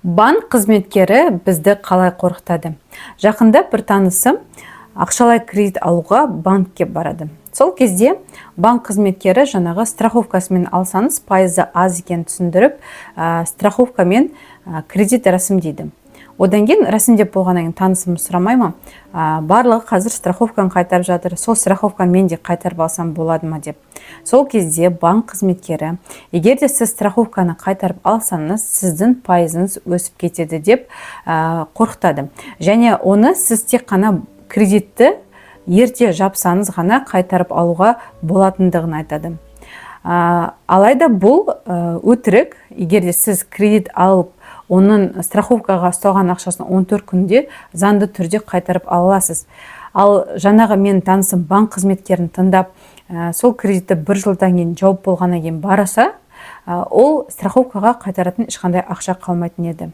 Банк қызметкері бізді қалай қорқытады? Жақында бір танысым ақшалай кредит алуға банкке барады. Сол кезде банк қызметкері жаңағы страховкасымен алсаңыз, пайызы аз екенін түсіндіріп, страховкамен кредит рәсімдейді. Одан кейін рәсімдеп болғаннан кейін танысым сұрамай ма, барлығы қазір страховканы қайтарып жатыр, сол страховканы мен де қайтарып алсам болады ма деп. Сол кезде банк қызметкері: «Егер де сіз страховканы қайтарып алсаңыз, сіздің пайызыңыз өсіп кетеді», – деп қорқытады. Және оны сіз тек қана кредитті ерте жапсаңыз ғана қайтарып алуға болатындығын айтады. Алайда бұл өтірік. Егер де сіз кредит алып, оның страховкаға ұсталған ақшасын 14 күнде заңды түрде қайтарып ала аласыз. Ал жаңағы менің танысым банк қызметкерін тыңдап, сол кредитті бір жылдан кейін жауып болғаннан кейін бараса, ол страховкаға қайтаратын ешқандай ақша қалмайтын еді.